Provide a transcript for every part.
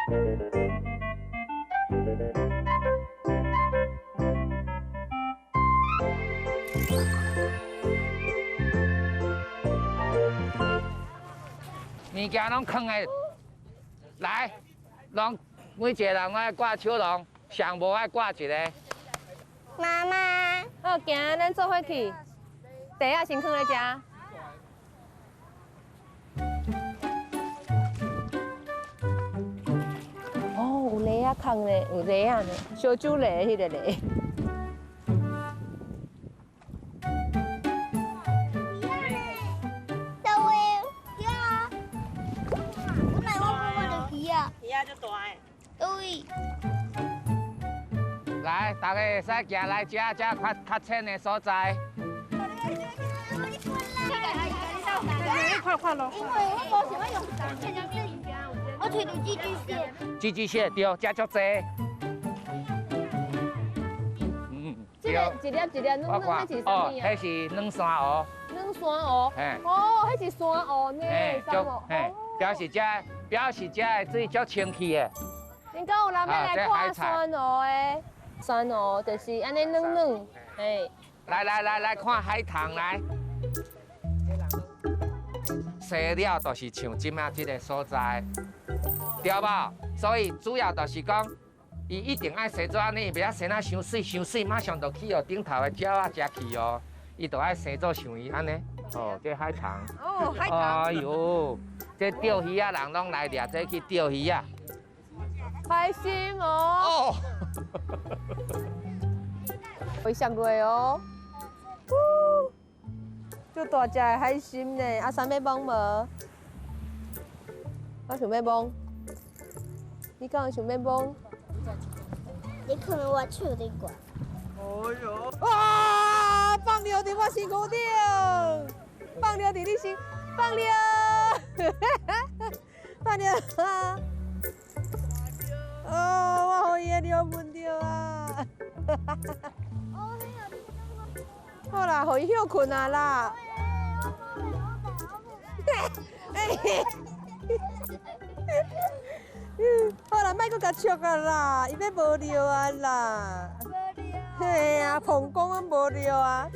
物件攏囥的，來，攏每一個人愛掛手籠，上無愛掛一個。媽媽，好，行，咱做伙去。茶仔先囥咧遮。哦，有犁仔空咧，有犁仔呢，燒酒犁彼个犁。對。來，大家會使行來遮，遮較較淺的所在。快快咯！因為我無想欲用，我揣著寄居蟹。寄居蟹對，遮足濟。嗯，這個一粒一粒軟軟，彼是啥物啊？彼是軟珊蚵。軟珊蚵。哦，彼是珊蚵呢，珊蚵。嘿，表示這个水足清氣的。恁敢有人欲來看珊蚵的？珊蚵就是按呢軟軟，嘿。來來來來看海棠來。洗了就是像這馬這个所在，對無？所以主要就是講，伊一定愛生做按呢，袂曉生啊傷媠，傷媠馬上就去予頂頭的鳥仔食去哦。伊就愛生做像伊按呢，哦，這海棠。哦，海棠。哎喲，這釣魚仔人攏來掠這去釣魚仔。開心哦！哦。會上過哦。足大隻的海參呢，阿三欲摸無？我想欲摸。你敢有想欲摸？你可能我手頂懸。哎喲！哇！放尿佇我身軀頂，放尿佇你身，放尿，放尿！哦，我予伊的尿聞著啊！好啦，予伊歇睏啊啦。好啦，莫閣共笑啊啦，伊欲無尿啊啦。嘿啊，膀胱攏無尿啊。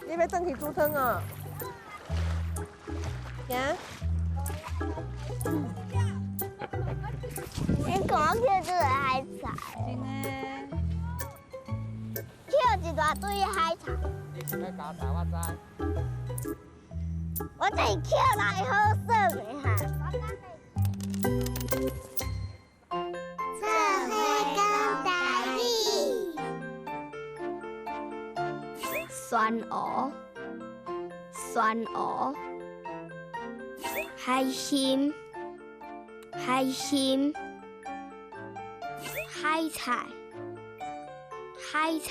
你欲轉去煮湯啊？行。你講起這個海菜。真的。捡一大堆海菜。你是欲加菜，我知。我這是撿來好耍的哈。做伙講台語。珊蚵，珊蚵，海參，海參，海菜，海菜，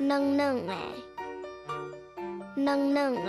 軟軟的，軟軟的。